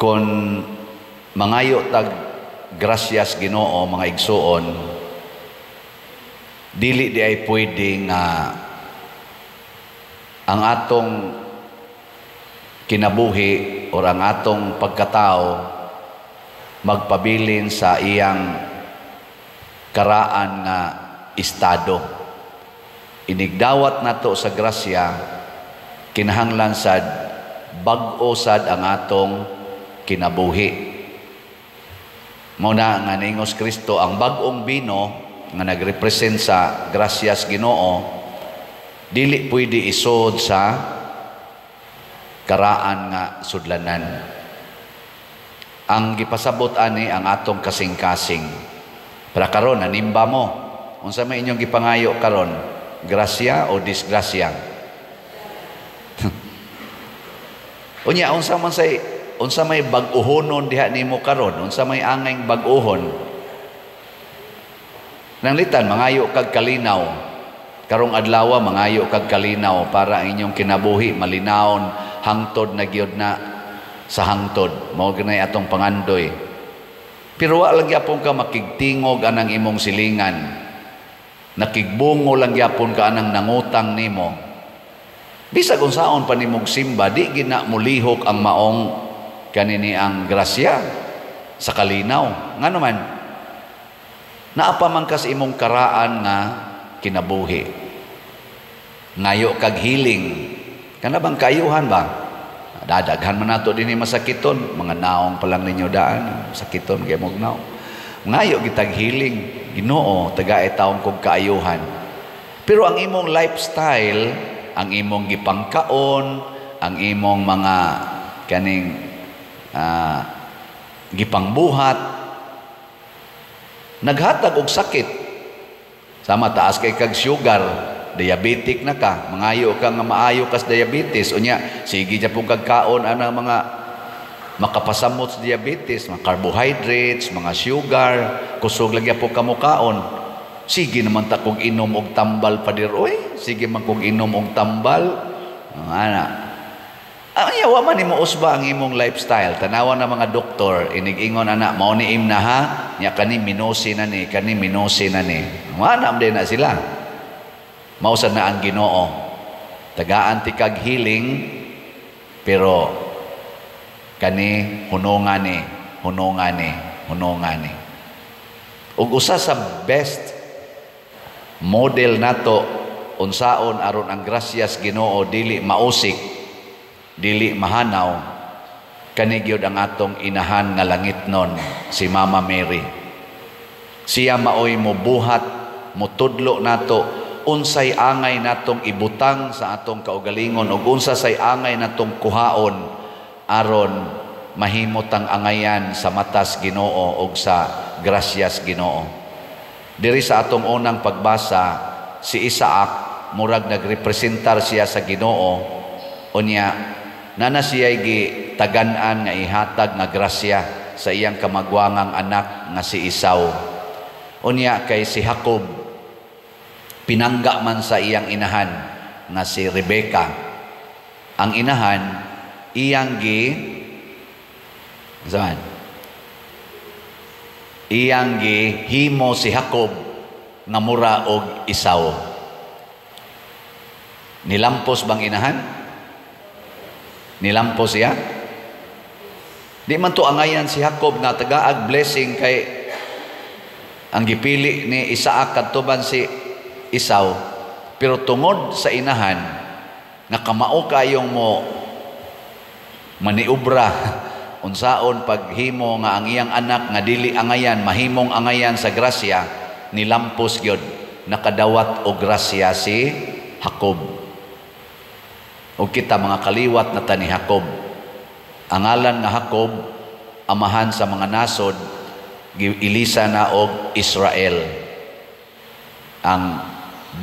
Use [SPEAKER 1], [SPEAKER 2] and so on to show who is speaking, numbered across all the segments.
[SPEAKER 1] Kon mangayo tag grasyas Ginoo, mga igsuon, dili di ay pwede nga ang atong kinabuhi or ang atong pagkatao magpabilin sa iyang karaan nga estado. Inigdawat nato sa grasya, kinahanglan sad bag-o sad ang atong kinabuhi. Mao na nga niingon si Kristo, ang bag-ong bino nga nagrepresent sa grasyas Ginoo dili pwede isod sa karaan nga sudlanan. Ang gipasabot ani ang atong kasing-kasing. Para karon nanimba mo. Unsa may inyong gipangayo karon? Grasya o disgrasya? Unya unsa man say unsa may bag-uhonon diha nimo karon? Unsa may angay bag-uhon? Nanglitan mangayo kag kalinaw. Karong adlaw mangayo kag kalinaw para ang inyong kinabuhi malinawon hangtod na gyud na sa hangtod. Mao ganay atong pangandoy. Pero wa lang gyapon ka makigtingog anang imong silingan. Nakigbungo lang gyapon ka anang nangutang nimo. Bisag unsaon pa nimong simba, di gina mulihok ang maong kanini ang grasya sa kalinaw. Ngano man, naa pa man kas imong karaan nga kinabuhi. Ngayo kag healing. Kana bang kaayuhan ba? Dadaghan man nato dinhi masakiton, mga naong pa lang ninyo daan, sakiton kay mog naong. Ngayo gitag healing, Ginoo, tagae taong kog kaayuhan. Pero ang imong lifestyle, ang imong gipangkaon, ang imong mga kaning gipangbuhat, naghatag og sakit. Sama taas kay kag sugar, diabetic na ka, mangayo ka nga maayo kas diabetes, unya sige gyapon kag kaon ana mga makapasamot sa diabetes, mga carbohydrates, mga sugar, kusog lang gyapon ka mokaon. Sige naman ta kog inom og tambal, pader oy, sige man kog inom og tambal. Ana. Ay, wa man nimo usba ang imong lifestyle. Tanawa na mga doktor, inig-ingon ana, mao ni imna ha, nya kani minosi na ni, kani minosi na ni. Wa na din na sila. Mao sad na ang Ginoo. Tagaan ti kag healing, pero kani hunungan ni, hunungan ni, hunungan ni. Ug usa sa best model nato unsaon aron ang grasyas Ginoo dili mausik, dili mahanaw, kani gyud ang atong inahan nga langitnon, si Mama Mary. Siya maoy mobuhat, motudlo nato unsay angay natong ibutang sa atong kaugalingon ug unsa say angay natong kuhaon aron mahimo tang angayan sa matas Ginoo ug sa grasyas Ginoo. Diri sa atong unang pagbasa, si Isaac murag nagrepresentar siya sa Ginoo, unya nana siya gi tagan-an nga ihatag nga grasya sa iyang kamagwangang anak nga si Esau. Unya kay si Jacob pinangga man sa iyang inahan nga si Rebecca. Ang inahan iyang gi saan? Iyang gi himo si Jacob nga mura og Esau. Nilampos bang inahan? Nilampos siya? Di man to angayan si Jacob nga tagaag blessing kay ang gipili ni Isaac kadtuban si Esau, pero tungod sa inahan nga kamao kayong mo maniubra unsaon paghimo nga ang iyang anak nga dili angayan mahimong angayan sa grasya, nilampos gyud, nakadawat og grasya si Jacob. Og kita mga kaliwat na ta ni Jacob. Ang ngalan nga Jacob, amahan sa mga nasod, giilisa na og Israel. Ang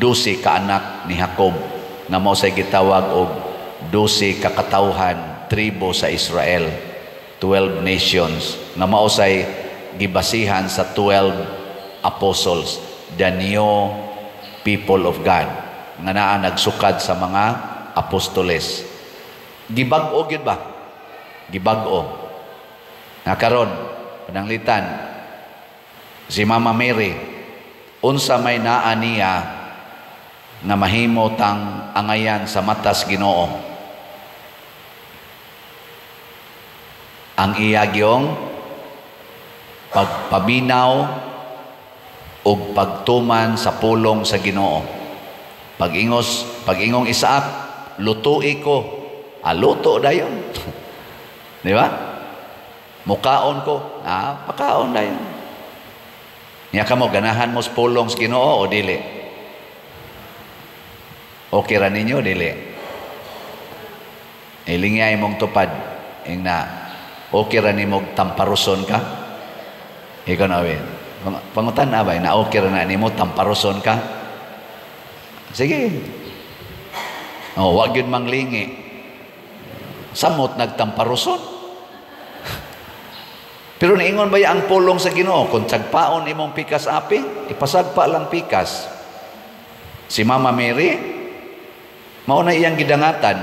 [SPEAKER 1] 12 ka anak ni Jacob nga mao say gitawag og 12 ka katawhan, tribo sa Israel, 12 nations nga mao say gibasihan sa 12 apostles, the new people of God nga naa nagsukad sa mga apostoles. Gibag-o gyud ba? Gibag-o. Na karon, pananglitan si Mama Mary, unsa may naa niya nga mahimo tang angayan sa matas Ginoo? Ang iya gyong pagpaminaw ug pagtuman sa pulong sa Ginoo. Pag-ingong Isaac, "Lutui ko." Ah, luto dayon. Di ba? "Mukaon ko." Ah, pakaon dayon. Nya kamo, ganahan mo sa pulong sa Ginoo o dili? Okay ra ninyo, dili? Ilingay mong tupad. Ing na, okay ra nimo tamparuson ka? Ikaw na, win. Pangutan na ba? Na okay ra na nimo tamparuson ka? Sige. Oh, wag yun manglingi. Samot nagtamparuson. Pero niingon ba ang pulong sa Ginoo, kung sagpaon imong pikas api, ipasagpa lang pikas. Si Mama Mary, mao na iyang gidangatan.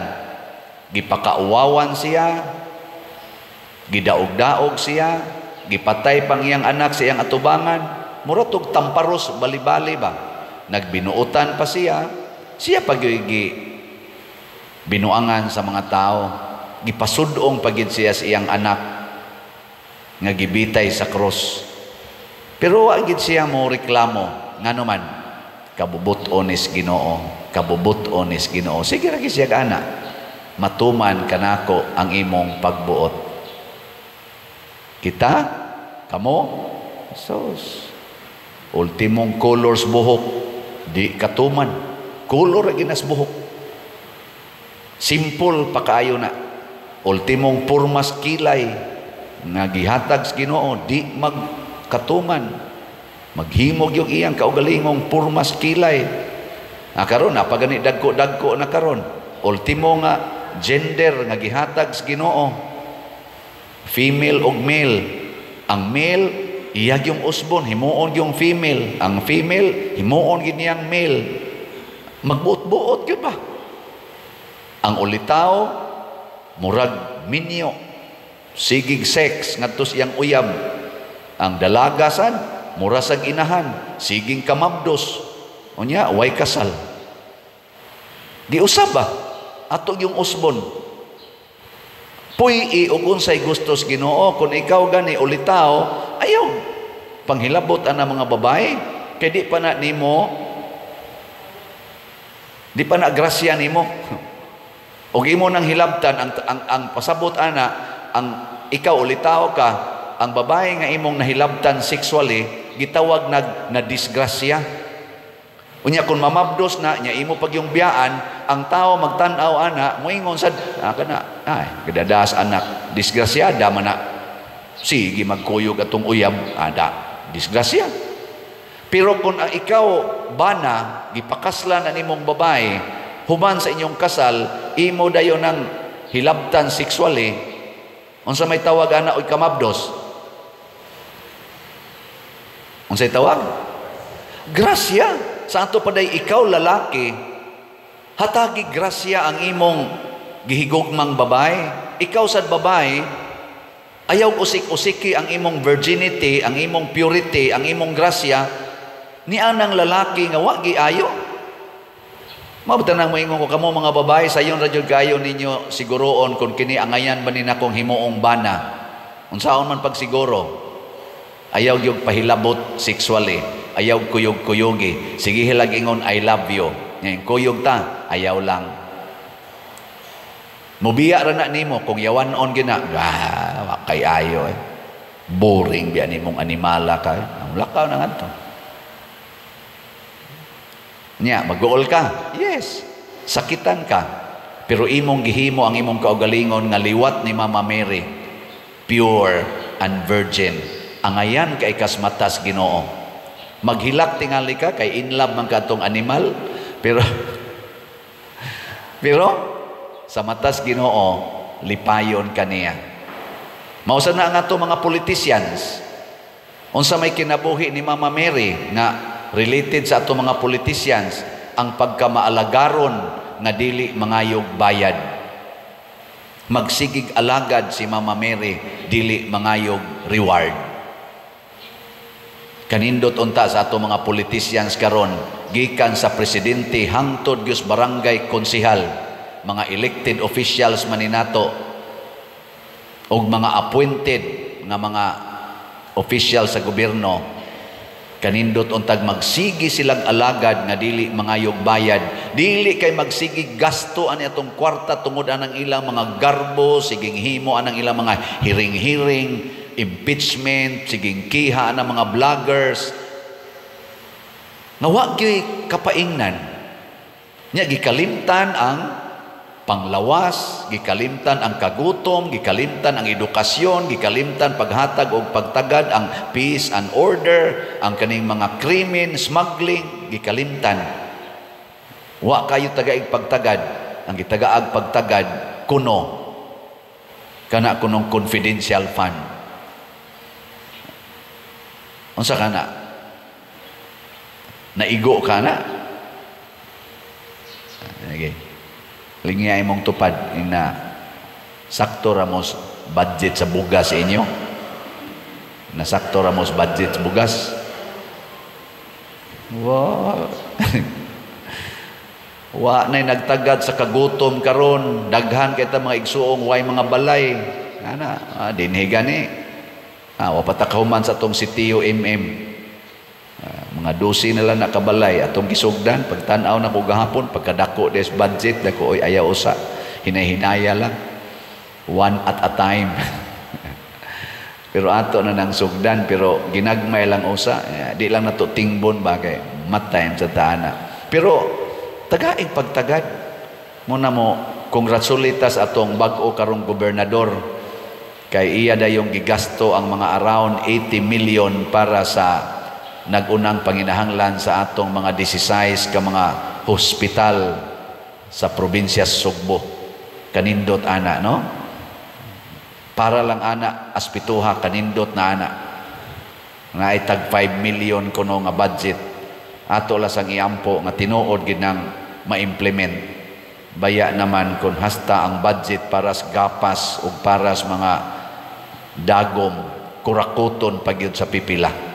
[SPEAKER 1] Gipakauwawan siya, gidaog-daog siya, gipatay pang iyang anak sa iyang atubangan. Mura tog tamparos, bali-bali ba? Nagbinuotan pa siya. Siya pag binuangan sa mga tao. Gipasudong pagid siya sa iyang anak nga gibitay sa krus. Pero wa gid siya mo reklamo. Ngano man, kabubut-on is Ginoo, kabubut-on is Ginoo. Sige ra siya ana. Matuman kanako ang imong pagbuot. Kita, kamo, sos. Ultimong colors buhok, di katuman. Color ra ginas buhok. Simple pa kaayo na. Ultimong purmas kilay nga gihatag sa Ginoo, di magkatuman. Maghimog yung iyang kaugalingong purmas kilay. Ah, karon napagani dagko-dagko na karon. Ultimo nga gender nga gihatag sa Ginoo, female ug male. Ang male iyag yung usbon, himuon yung female. Ang female himuon gid niyang male. Magbuot-buot gyud ba? Ang ulitaw murag minyo, sigig sex ngadto sa iyang uyab. Ang dalaga sad mura sag inahan, siging kamabdos. Unya way kasal. Giusab ba ato yung usbon? Puy-i og unsay gustos Ginoo. Kung ikaw gani ulitaw, ayaw panghilabot ana mga babae kay di pa na nimo, di pa na grasya nimo. Og imo nang hilabtan ang pasabot ana, ang ikaw ulitaw ka, ang babae nga imong nahilabtan sexually gitawag nag na disgrasya. Unya kung mamabdos na nya imo pag yung biyaan, ang tao magtan-aw ana moingon sad, ah, kana ay gadadas anak, disgrasyada man na, sige magkuyog atong uyab ada, disgrasya. Pero kung ang ikaw bana gipakaslan ang imong babae, human sa inyong kasal imo dayon ang hilabtan sexually, unsa may tawag ana og kamabdos? Unsay tawag? Grasya. Sa ato paday ikaw lalaki, hatagi grasya ang imong gihigugmang babae. Ikaw sad babae, ayaw usik-usiki ang imong virginity, ang imong purity, ang imong grasya ni anang lalaki nga wa giayo. Mabta nang moingon ko kamo mga babae, sayon ra jud kayo ninyo siguroon kung kini angayan ba ni nakong himuong bana. Unsaon man pagsiguro? Ayaw gyud pahilabot sexually, ayaw kuyog-kuyogi. Sige hilag ingon "I love you." Ngayon kuyog ta, ayaw lang. Mubiya ra na nimo kung yawan-on gina. Ah, wa kay ayo eh. Boring biya nimong animala ka. Ang lakaw na ngadto. Nya, mag-uol ka. Yes, sakitan ka. Pero imong gihimo ang imong kaugalingon nga liwat ni Mama Mary, pure and virgin. Angayan kay kasmatas Ginoo. Maghilak tingali ka kay in love man ka atong animal, pero pero sa matas Ginoo lipayon kaniya. Mausa na ang ato mga politicians. Unsa may kinabuhi ni Mama Mary nga related sa ato mga politicians, ang pagkamaalagaron nga dili mangayog bayad. Magsigig alagad si Mama Mary, dili mangayog reward. Kanindot unta sa ato mga politicians karon, gikan sa presidente hangtod gyud barangay konsehal, mga elected officials maninato og mga appointed nga mga official sa gobyerno, kanindot untag magsigi silang alagad nga dili mangayog bayad, dili kay magsigi gasto ani atong kwarta tungod anang ilang mga garbo, siging himo anang ilang mga hiring-hiring, impeachment, siging kiha anang mga vloggers nga wa gyuy kapaingnan nya. Gikalimtan ang panglawas, gikalimtan ang kagutom, gikalimtan ang edukasyon, gikalimtan paghatag og pagtagad, ang peace and order, ang kaning mga krimen, smuggling, gikalimtan. Wa kayo tagaig pagtagad, ang gitagaag pagtagad kuno kana kunong confidential fund. Unsa kana? Naigo ka na? Okay. Lingya imong tupad na sakto ra mo budget sa bugas inyo. Nasakto ra mo budget sa bugas. Wa. Wa na'y nagtagad sa kagutom karon, daghan kay ta mga igsuong way mga balay. Ana, dinhi gani. Wa pa ta kahuman sa atong sitio MM. Mga 12 na lang nakabalay atong gisugdan. Pagtan-aw na ko gahapon, pagkadako des budget dako, oy, ayaw usa, hinay-hinaya lang, one at a time. Pero ato na nang sugdan, pero ginagmay lang usa. Di lang nato tingbon ba kay matime sa taana, pero tagaig pagtagad mo na mo. Congratulations atong bag-o karong gobernador kay iya dayong gigasto ang mga around 80 million para sa nagunang panginahanglan sa atong mga 16 ka mga hospital sa probinsya Sugbo. Kanindot ana, no? Para lang ana aspituha, kanindot na ana. Nga ay tag 5 million kuno nga budget. Ato lasang iampo nga tinuod gid nang ma-implement. Baya naman kung hasta ang budget para sa gapas ug para sa mga dagom, kurakuton pag sa pipila.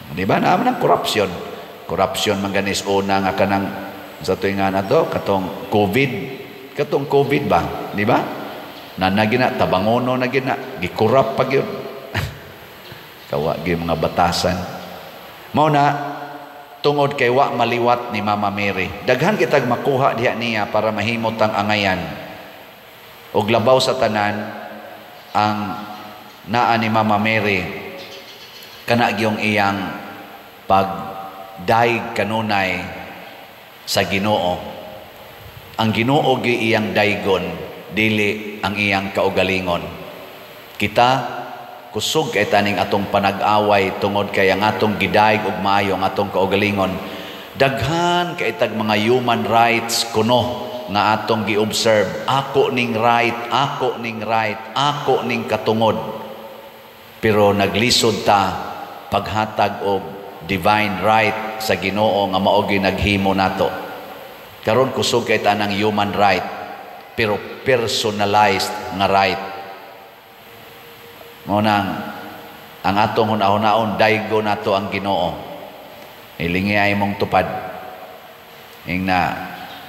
[SPEAKER 1] Di ba? Naman ang corruption. Corruption man ganis una nga kanang sa tuwing nga na to, katong COVID. Katong COVID ba? Di ba? Na gina, tabangono na gina, gikurap pag yun. Kawa gyud mga batasan. Mao na, tungod kay wa maliwat ni Mama Mary. Daghan kitag makuha diha niya para mahimot ang angayan. Og labaw sa tanan, ang naa ni Mama Mary, kana gyung iyang pagdaig kanunay sa Ginoo. Ang Ginoo gi iyang daygon, dili ang iyang kaugalingon. Kita kusog kay taning atong panag-away tungod kay ang atong gidaig og maayo ang atong kaugalingon. Daghan kay tag mga human rights kuno nga atong gi-observe. Ako ning right, ako ning right, ako ning katungod. Pero naglisod ta paghatag og divine right sa Ginoo nga mao gyud naghimo nato. Karon kusog kay tanang human right, pero personalized nga right. Mao nang ang atong hunahunahon, daygo nato ang Ginoo. Ilingi ay imong tupad. Ing na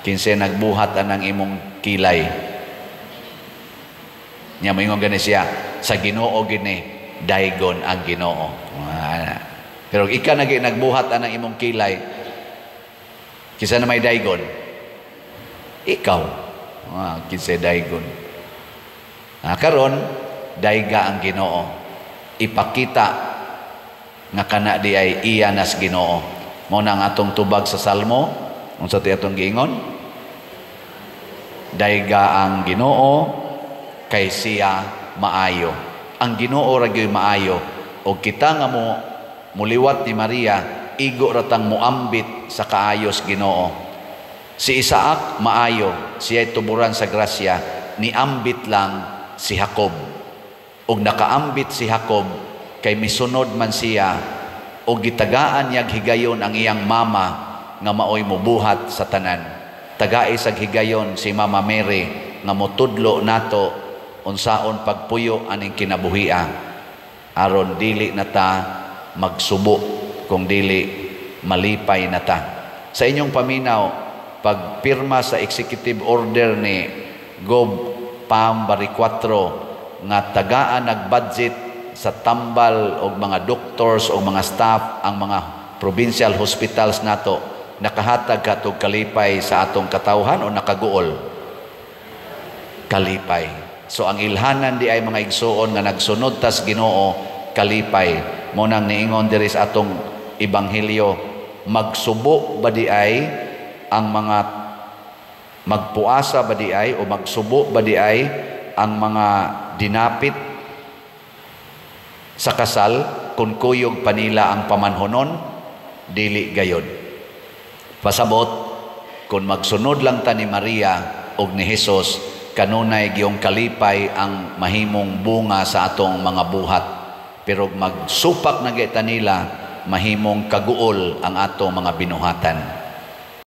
[SPEAKER 1] kinsa nagbuhat anang imong kilay. Nya moingon gani siya sa Ginoo gini daygon ang Ginoo. Pero ika na nagbuhat anang imong kilay, kinsa na may daygon? Ikaw. Kinsa daygon? Karon dayga ang Ginoo. Ipakita nga kana di ay iya nas Ginoo. Mao na ang atong tubag sa Salmo. Unsa ti atong giingon? Dayga ang Ginoo kay siya maayo. Ang Ginoo ra gyud maayo. Og kita nga mo muliwat ni Maria, igo ratang muambit sa kaayos Ginoo. Si Isaac maayo, siya tuburan sa grasya, niambit lang si Jacob. Og nakaambit si Jacob kay misunod man siya og gitagaan niyag higayon ang iyang mama nga maoy mubuhat sa tanan. Tagai sag higayon si Mama Mary nga motudlo nato unsaon pagpuyo aning kinabuhia aron dili na ta magsubo, kung dili malipay na ta. Sa inyong paminaw, pagpirma sa executive order ni Gov Pam Baricuatro nga tagaan nag-budget sa tambal og mga doctors o mga staff ang mga provincial hospitals nato, nakahatag katog kalipay sa atong katawhan o nakaguol? Kalipay. So ang ilhanan di ay, mga igsuon nga nagsunod tas Ginoo, kalipay. Mo nang niingon diri sa atong ebanghelyo, magsubo ba di ay ang mga, magpuasa ba di ay o magsubo ba di ay ang mga dinapit sa kasal kung kuyog pa nila ang pamanhonon? Dili gayod. Pasabot, kung magsunod lang ta ni Maria og ni Jesus, kanunay giyong kalipay ang mahimong bunga sa atong mga buhat. Pero magsupak na gyud ta nila, mahimong kaguol ang atong mga binuhatan.